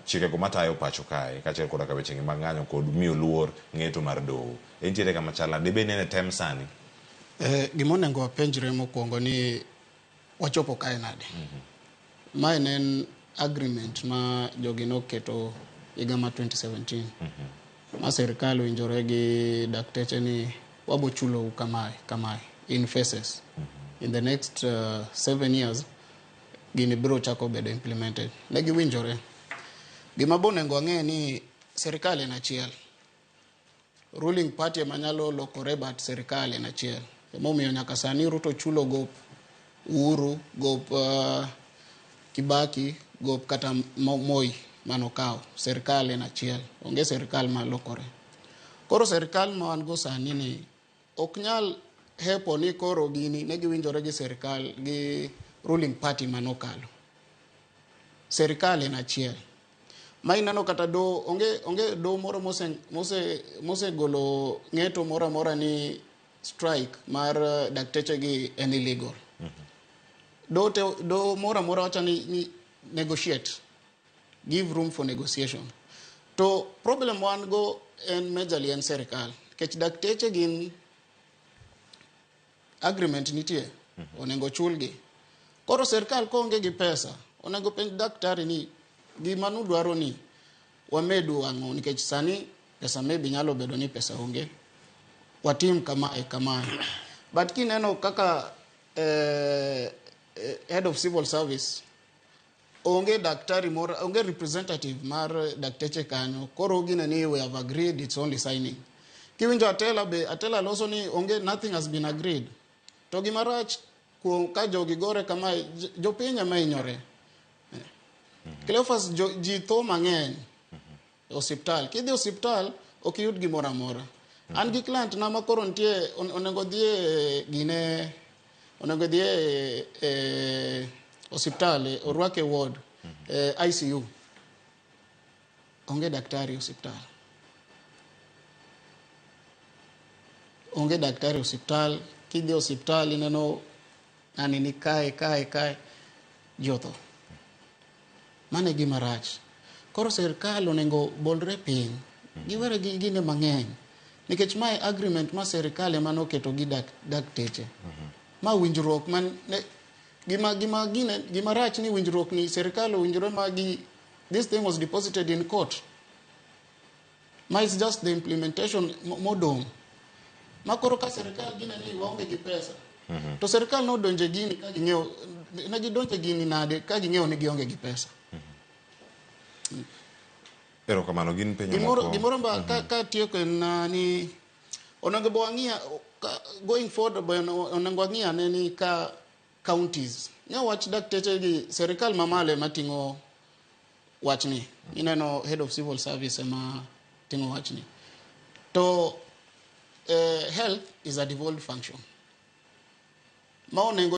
Chikego matayo pacho kae kaachiel koda ka wechegi mag ng'anyo kod miyo luor ng'eto mar doho. Entiere kama chal nade? Dibed ni en e tem sani? Gima onego wapenjre mokwongo ni wachopo kae nade? Mae ne en agreement ma jogi noketo higa ma 2017 ma sirkal owinjore gi dakteche ni wabo chulou kamae kamae in phases. In the next 7 years gini biro chako bedo implemented. Ne giwinjore. Gima bo onego wang'e ni sirkal en achiel. Ruling party ema nyalo lokore, but sirkal en achiel. Emomiyo nyaka sani Ruto chulo gop Uhuru, gop Kibaki, gop kata Moi manokawo. Sirkal en achiel. Onge sirkal malokore. Koro sirkal ma wan go sani ni ok nyal hepo ni koro gini ne giwinjore gi sirkal gi ruling party manokalo. Sirkal en achiel. Ma ineno kata do onge do moro mosegolo ng'eto moro amora ni strike mar dakteche gi en illegal. Do te, do moro amora wacho ni negotiate, give room for negotiation. To problem wan go en majorly en sirkal. Nikech dakteche gin agreement nitie, onego chulgi. Koro sirkal koonge gi pesa, onego penj daktari ni gima nudwaro ni wamedu ang'o, nikech sani pesa maybe nyalo bedo ni pesa onge, watim kamae kamae. But kineno kaka head of civil service onge daktari moro, onge representative mar dakteche kanyo, koro gine ni we have agreed, it's only signing. Kiwinjo Atela be, Atela loso ni onge, nothing has been agreed. To gima rach kuom ka jogi gore kamae, jopiny ema hinyore. Cleophas, ji tho mang'eny e osiptal. Kidhi osiptal ok iyud gimoro amora. An gi client na ma koro nitie onego dhi e gine, onego dhi e osiptal, orwake e ward, ICU. Onge daktari e osiptal. Onge daktari e osiptal. Kidhi e osiptal ineno ng'ani ni kae kae kae, ji otho. Mano e gima rach. Koro sirkal onego bolre piny. Giwere gi gine mang'eny. Nikech mae agreement ma sirkal ema noketo gi dakteche. Ma winjruok man ne, gima gine gima rach ni winjruok ni sirkal owinjore ma gi this thing was deposited in court. Ma is just the implementation modong'. Ma koro ka sirkal gine ni waonge gi pesa. To sirkal nodonjo e gini ka ging'eyo, ne gidonjo e gini nade ka ging'eyo ni gionge gi pesa. Erokamano, gin penjo Gimoro moko. Gimoro ba ka tieko en ni onego bo wang'iya going forward bo onego wang'i ane ni ka counties ne wach dakteche gi sirikal mamalo ema ting'o wachni. Ineno head of civil service ema ting'o wachni. To health is a devolved function. Ma onego